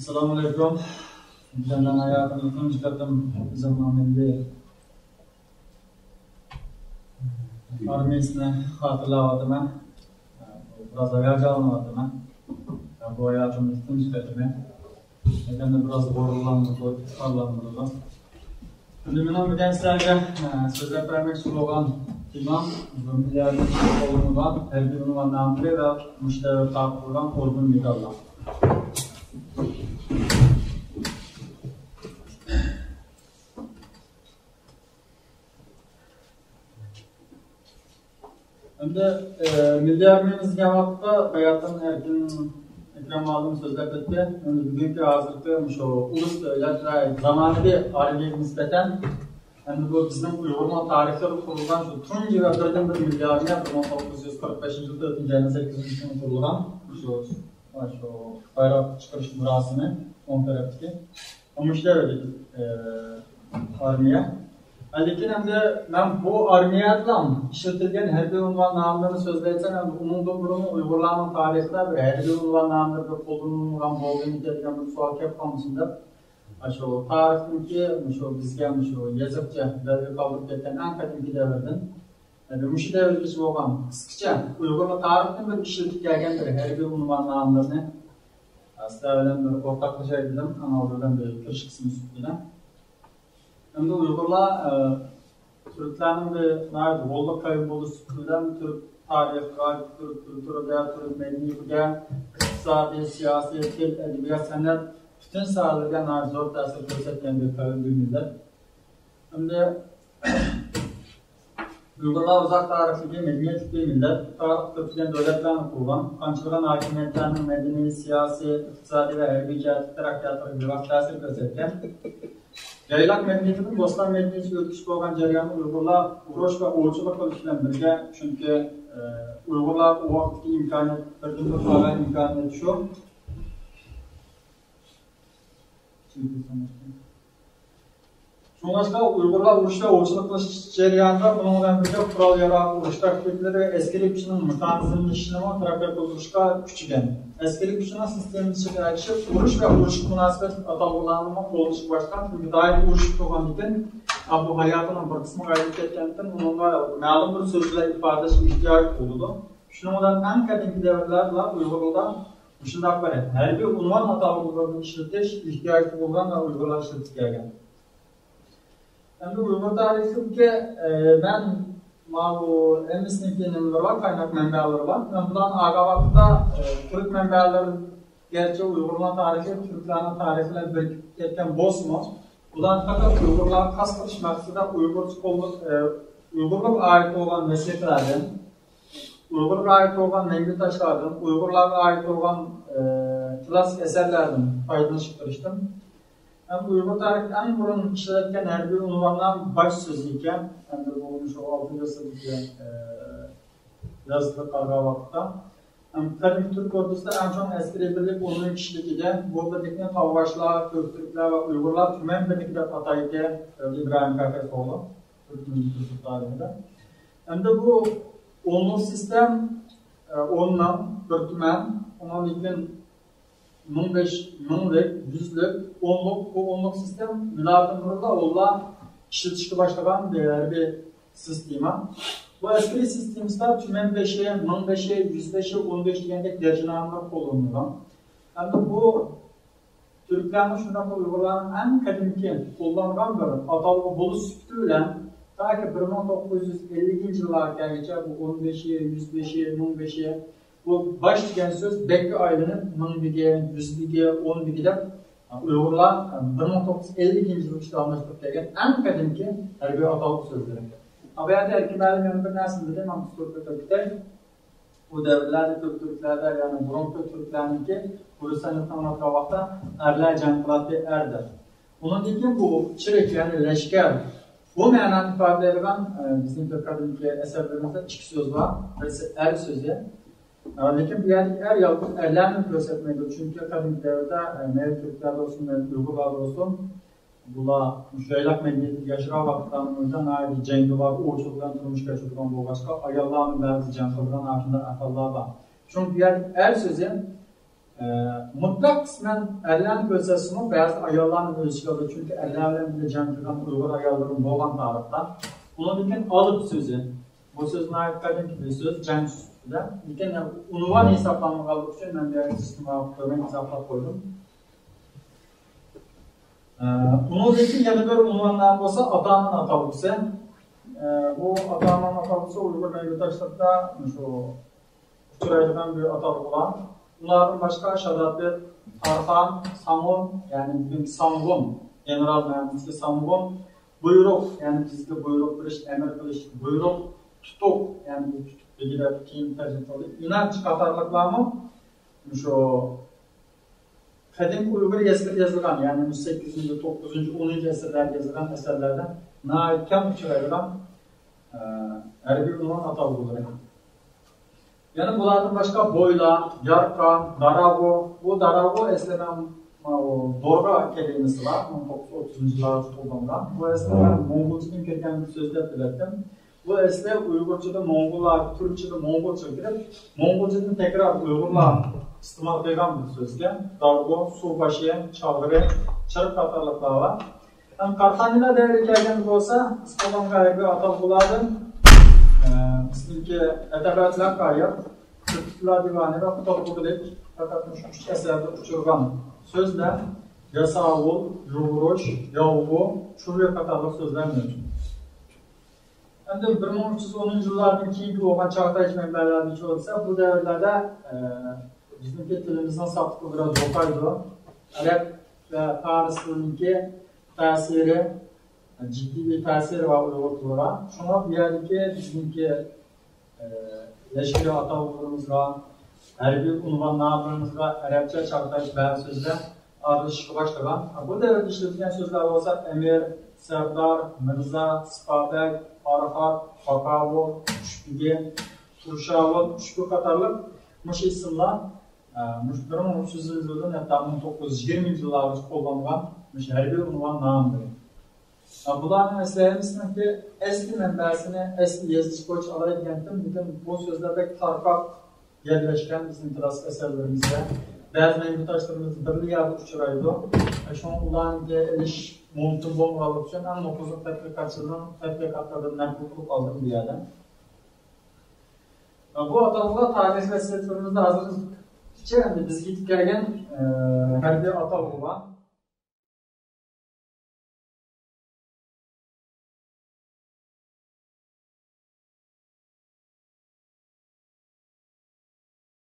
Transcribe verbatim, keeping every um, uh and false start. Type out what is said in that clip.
ئەسسالامۇئەلەيكۇم. مەن ھاياتىمدا تۇنجى قېتىم ئۆزۈمنىڭ مىللىي ئارمىيىسىنى خاتىرىلەۋاتىمەن. بىراز ھاياجانلىنىۋاتىمەن. بۇ ھاياتىمدىكى تۇنجى قېتىمى. ئەلبەتتە بىراز غۇرۇرلاندۇرىدۇ، ئىپتىخارلاندۇرىدۇ. ئەمدى مېنىڭ بۈگۈن سىلەرگە، ئە، سۆزلەپ بەرمەكچى بولغان تېما، بۇ مىللىي ئارمىيە قوللىنىلغان ھەربىي ئۇنۋان ناملىرى ۋە مۇشۇ دەۋردە تارقىتىلغان ئوردېن مېداللار. ئەمدى، ئە، مىللىي ئارمىيىمىز دېگەن ۋاقىتتا باياتىن ئەركىن ئەكرەم مۇئەللىم سۆزلەپ ئۆتتى. ئەمدى بۈگۈنكى ھازىرقى مۇشۇ ئۇلۇس دۆلەت ۋە زامانىۋى ئارمىيەگە نىسبەتەن، ئەمدى بۇ بىزنىڭ ئۇيغۇرنىڭ تارىخىدا قۇرۇلغان شۇ تۇنجى ۋە بىردىنبىر مىللىي ئارمىيە بىر مىڭ توققۇز يۈز قىرىق بەشىنچى يىل تۆتىنچى ئاينىڭ سەككىزىنچى كۈنى قۇرۇلغان. شۇ، شۇ بايراق چىقىرىش مۇراسىمى ئوڭ تەرەپتىكى. مۇشۇ دەۋردىكى، ئە، ئارمىيە. لېكىن ئەمدى مەن بۇ ئارمىيەدىلا ئىشلىتىلگەن ھەربىي ئۇنۋان ناملىرىنى سۆزلەيتسەم، ئەمدى ئۇنىڭدىن بۇرۇن ئۇيغۇرلارنىڭ تارىخىدا بىر ھەربىي ئۇنۋان ناملىرى بىر قوللىنىلغان بولدىمىكەن دېگەن بىر سوئال كەپ قالمىسۇن دەپ، شۇ تارىختىكى، شۇ بىزگە شۇ يېزىقچە بەلگە قالدۇرۇپ كەتكەن ئەڭ قەدىمكى دەۋردىن، ئەمدى مۇشۇ دەۋرگىچە بولغان قىسقىچە ئۇيغۇرلار تارىختىن بېرى ئىشلىتىپ كەلگەن بىر ھەربىي ئۇنۋان ناملىرىنى سىلەر بىلەن بىر ئورتاقلىشاي دېدىم. ئەڭ ئالدى بىلەن بىر كىرىش قىسمى سۈپىتىدە. ئەمدى ئۇيغۇرلار، ئە، تۈركلەرنىڭ بىر ناھايىتى غوللۇق قەۋم بولۇشى سۈپىتى بىلەن تۈرك تارىخىغا، تۈرك كۇلتۇرىغا، تۈرك مەدەنىيىتىگە، ئىقتىسادىي، سىياسىي، تىل، ئەدەبىيات، سەنئەت، پۈتۈن ساھەلەرگە ناھايىتى زور تەسىر كۆرسەتكەن بىر قەۋم، بىر مىللەت. ئەمدى ئۇيغۇرلار ئۇزاق تارىخلىق مەدەنىيەتلىك بىر مىللەت، تارىخ كۆپلىگەن دۆلەتلەرنى قۇرغان، قانچىلىغان ھاكىمىيەتلەرنىڭ مەدەنىي، سىياسىي، ئىقتىسادىي ۋە ھەربىي جەھەتتىكى تەرەققىياتىغا بىۋاسىتە تەسىر كۆرسەتكەن. يايلاق مەدەنىيىتىدىن بوستان مەدەنىيىتىگە ئۆتۈش بولغان جەرياندا ئۇيغۇرلار ئۇرۇش ۋە ئوۋچىلىق قىلىش بىلەن بىرگە، چۈنكى، ئە، ئۇيغۇرلار ئۇ ۋاقىتتىكى ئىمكانىيەت، بىردىنبىر قالغان ئىمكانىيەت شۇ. شۇڭلاشقا ئۇيغۇرلار ئۇرۇش ۋە ئوۋچىلىق قىلىش جەريانىدا بۇنىڭ بىلەن بىرگە قورال ياراغ، ئۇرۇش تاكتىكىلىرى ۋە ئەسكىرىي كۈچىنىڭ مېخانىزملىشىشىنىمۇ تەرەققىي قىلدۇرۇشقا كۈچىگەن. ئەسكىرىي كۈچىنىڭ سىستېمىلىشىشىغا ئەگىشىپ، ئۇرۇش ۋە ئۇرۇشقا مۇناسىۋەتلىك ئاتالغۇلارنىمۇ قوللىنىشقا باشلىغان. چۈنكى دائىم ئۇرۇشۇپ تۇرغاندىكىن، بۇ ھاياتىنىڭ بىر قىسمىغا ئايلىنىپ كەتكەندىكىن، ئۇنىڭغا مەلۇم بىر سۆز بىلەن ئىپادىلەش ئېھتىياجى تۇغۇلىدۇ. شۇنىڭ بىلەن ئەڭ قەدىمكى دەۋرلەردىلا ئۇيغۇرلار مۇشۇنداق بىر ھەربىي ئۇنۋان ئاتالغۇلىرىنى ئىشلىتىش ئېھتىياجى تۇغۇلغان ۋە ئۇيغۇرلار ئىشلىتىپ كەلگەن. ئەمدى ئۇيغۇر تارىخىدىكى، ئە، مەن ماۋۇ ھەممىسىنىڭكى نېمىلىرى بار، قايناق مەنبەلىرى بار. مەن بۇلارنى ئالغان ۋاقىتتا، ئە، تۈرك مەنبەلىرى، گەرچە ئۇيغۇرلار تارىخى تۈركلەرنىڭ تارىخى بىلەن بىرىكىپ كەتكەن بولسىمۇ، بۇلارنى پەقەت ئۇيغۇرلارغا خاس قىلىش مەقسىتىدە ئۇيغۇرچە قوللۇق، ئە، ئۇيغۇرلارغا ئائىت بولغان ۋەسىقىلەردىن، ئۇيغۇرغا ئائىت بولغان مەڭگۈ تاشلاردىن، ئۇيغۇرلارغا ئائىت بولغان، ئە، كىلاسسىك ئەسەرلەردىن پايدىلىنىشقا تىرىشتىم. ھەم ئۇيغۇر تارىخىدا ئەڭ بۇرۇن ئىشلەتكەن ھەربىي ئۇنۋانلار باش سۆزى ئىكەن. ئەمدى بۇ شۇ ئالتىنچى ئەسىردىكى، ئە، يازىتىلىپ قارىغان ۋاقىتتا. ھەم قەدىمكى تۈرك ئوردىسىدا ئەڭ چوڭ ئەسكىرىي بىرلىك ئون مىڭ كىشىلىك ئىدى. بۇ بىرلىكنى تاۋاشلار، كۆكتۈركلەر ۋە ئۇيغۇرلار تۈمەن بىرلىكى دەپ ئاتايتتى. ئىبراھىم كاكاس ئوغلى. تۈرك مىللىي تۈرك تارىخىدا. ئەمدى بۇ ئونلۇق سىستېم، ئە، ئون مىڭ، بىر تۈمەن، ئۇنىڭدىن كېيىن مىڭ بەش، مىڭلىك، يۈزلۈك، ئونلۇق، بۇ ئونلۇق سىستېم مىلادىن بۇرۇنلا ئۇلار ئىشلىتىشكە باشلىغان بىر ھەربىي سىستېما. بۇ ئەسكىرىي سىستېمىسىدا تۈمەن بېشى، مىڭ بېشى، يۈز بېشى، ئون بەش دېگەندەك دەرىجىنامىلەر قوللىنىلغان. ئەمدى بۇ تۈركلەرنىڭ شۇنداقلا ئۇيغۇرلارنىڭ ئەڭ قەدىمكى قوللانغان بىر ئاتالغۇ بولۇش سۈپىتى بىلەن، تاكى بىر مىڭ توققۇز يۈز ئەللىكىنچى يىللارغا كەلگۈچە بۇ ئون بېشى، يۈز بېشى، مىڭ بېشى، بۇ باش دېگەن سۆز بەككە ئايلىنىپ، مىڭ بېگى، يۈز بېگى، ئون بېگى دەپ ئۇيغۇرلار بىر مىڭ توققۇز يۈز ئەللىكىنچى يىلى ئىستىلاملاشتۇرۇپ كەلگەن ئەڭ قەدىمكى ھەربىي ئاتالغۇ سۆزلىرى. بۇ يەردە ئەركىن مۇئەللىم يەنە بىر نەرسىنى دېدى، مەن قىسقىرتىپ ئۆتۈپ كېتەي. بۇ دەۋرلەردە كۆك تۈركلەردە، يەنى بۇرۇنقى تۈركلەرنىڭكى ئۇرۇش سەنئىتىنى ئاڭلاتقان ۋاقىتتا ئەرلەر جەڭ قىلاتتى، ئەر دەپ. ئۇنىڭدىن كېيىن بۇ چىرىك، يەنى لەشكەر، بۇ مەنانى ئىپادىلەيدىغان، ئە، بىزنىڭ تۈرك قەدىمكى ئەسەرلىرىمىزدە ئىككى سۆز بار. بىرسى ئەر سۆزى. ئە، لېكىن بۇ يەردىكى ئەر يالغۇز ئەرلەرنى كۆرسەتمەيدۇ. چۈنكى قەدىمكى دەۋردە، ئە، مەيلى تۈركلەردە بولسۇن، مەيلى ئۇيغۇرلاردا بولسۇن، بۇلار مۇشۇ يايلاق مەدەنىيىتىدە ياشىغان ۋاقىتلارنىڭ ئۆزىدە ناھايىتى جەڭگىۋار، ئوۋچىلىق بىلەن تۇرمۇش كەچۈرىدىغان بولغاچقا، ئاياللارمۇ بەزىدە جەڭ قىلىدىغان ئاشۇنداق ئەھۋاللار بار. شۇڭا بۇ يەردىكى ئەر سۆزى، مۇتلەق قىسمەن ئەرلەرنى كۆرسەتسىمۇ، بەزى ئاياللارنى ئۆز ئىچىگە ئالىدۇ. چۈنكى ئەرلەر بىلەن بىللە جەڭ قىلغان ئۇيغۇر ئاياللىرىمۇ بولغان تارىختا. ئۇنىڭدىن كېيىن ئالىپ سۆزى. بۇ سۆز ناھايىتى قەدىمكى بىر سۆز، جەڭ سۆزىدە. لېكىن ئۇنۋان ھېسابلانمىغانلىقى ئۈچۈن مەن بۇ يەردە ئىزچىل مۇۋاپىق كۆرمەي ئىزاھلاپ قويدۇم. ئە، ئۇنىڭدىن كېيىن يەنە بىر ئۇنۋان نامى بولسا ئاتامان ئاتالغۇسى. ئە، بۇ ئاتامان ئاتالغۇسى ئۇيغۇر مەڭگۈ تاشلىقىدا شۇ ئۇچرايدىغان بىر ئاتالغۇلار. ئۇلاردىن باشقا شاداتى، تارخان، ساڭغۇن، يەنى بۈگۈنكى ساڭغۇن، گېنېرال مەنىسىدىكى ساڭغۇن، بۇيرۇق، يەنى بىزگە بۇيرۇق بېرىش، ئەمىر قىلىش، بۇيرۇق، تۇتۇق، يەنى بۇ تۇتۇق دېگۈدەك كېيىن تەرجىمە قىلدى، ئىناچ قاتارلىقلارمۇ شۇ قەدىمكى ئۇيغۇر يېزىقىدا يېزىلغان، يەنى سەككىزىنچى، توققۇزىنچى، ئونىنچى ئەسىرلەردە يېزىلغان ئەسەرلەردە ناھايىتى كەڭ ئۇچرايدىغان، ئە، ھەربىي ئۇنۋان ئاتالغۇلىرى. يەنە بۇلاردىن باشقا بويلا، يارقان، داراغۇ. بۇ داراغۇ ئەسلى مەن، ماۋۇ دورغا كەلىمىسى بار، مىڭ توققۇز يۈز ئوتتۇزىنچى يىللاردا قوللانغان. بۇ ئەسلى مەن موڭغۇلچىدىن كىرگەن بىر سۆز دەپ بىلەتتىم. بۇ ئەسلى ئۇيغۇرچىدىن موڭغۇللار، تۈركچىدىن موڭغۇلچىغا كىرىپ، موڭغۇلچىدىن تەكرار ئۇيغۇرلار ئىستېمال قىلغان بىر سۆزكەن. دارغۇ، سۇ باشى، چاغرى، چىرىق قاتارلىقلار بار. ھەم قاراخانىيلار دەۋرىگە كەلگەندە بولسا، بىز قوللانغان ھەربىي ئاتالغۇلاردىن، ئە، بىزنىڭكى ئەدەبىيات لەققايىق، كۆپۈكلەر دىۋانى ۋە قۇتادغۇ بىلىك پەقەت مۇشۇ ئۈچ ئەسەردە ئۇچرىغان سۆزلەر، ياساۋۇل، يۇغۇرۇش، ياۋغۇ، چۇرۇ قاتارلىق سۆزلەر مەۋجۇت. ئەمدى بىر مىڭ ئۈچ يۈز ئونىنچى يىللاردىن كېيىنكى بولغان چاغتايچە مەنبەلەردىن چۈشۈرسە، بۇ دەۋرلەردە، ئە، بىزنىڭكى تىلىمىزنىڭ ساپلىقى بىراز يوقايدۇ. ئەرەب ۋە پارس تىلىنىڭكى تەسىرى، جىددىي بىر تەسىرى بار ئۇيغۇر تىلىغا. شۇڭا بۇ يەردىكى بىزنىڭكى، ئە، لەشكىرىي ئاتالغۇلىرىمىزغا، ھەربىي ئۇنۋان ناملىرىمىزغا ئەرەبچە چاغتايچە بەزى سۆزلەر ئارىلىشىشقا باشلىغان. بۇ دەۋردە ئىشلىتىلگەن سۆزلەر بولسا ئەمىر، سەردار، مىرزا، سىپابەگ، ئارخات، باكاۋۇل، ئۈچبۈگى، تۇرشاۋۇل، ئۈچبۈ قاتارلىق مۇشۇ ئىسىملار، ئە، مۇشۇ بىر مىڭ ئۈچ يۈز يىلدىن ھەتتا مىڭ توققۇز يۈز يىگىرمىنچى يىللارغىچە قوللانغان مۇشۇ ھەربىي ئۇنۋان ناملىرى. بۇلارنىڭ ئەسلى ھەممىسىنىڭكى ئەسلى مەنبەسىنى، ئەسلى يېزىلىش بويىچە ئالاي دېگەنتىم، لېكىن بۇ سۆزلەر بەك تارقاق يەرلەشكەن بىزنىڭ كىلاسسىك ئەسەرلىرىمىزدە. بەزى مەنبەداشلىرىمىز بىرلا يەردە ئۇچرايدۇ. شۇڭا ئۇلارنىڭكى ئېلىش مۇمكىن بولمىغانلىقى ئۈچۈن ئەڭ نوپۇزلۇق تەتقىقاتچىلارنىڭ تەتقىقاتلىرىدىن نەقىل قىلىپ ئالدىم بۇ يەردە. بۇ ئاتالغۇلار تارىخىي خەسلەتلىرىمىزدە ھازىرغىچە ئەمدى بىزگە يېتىپ كەلگەن، ئە، ھەربىي ئاتالغۇلار.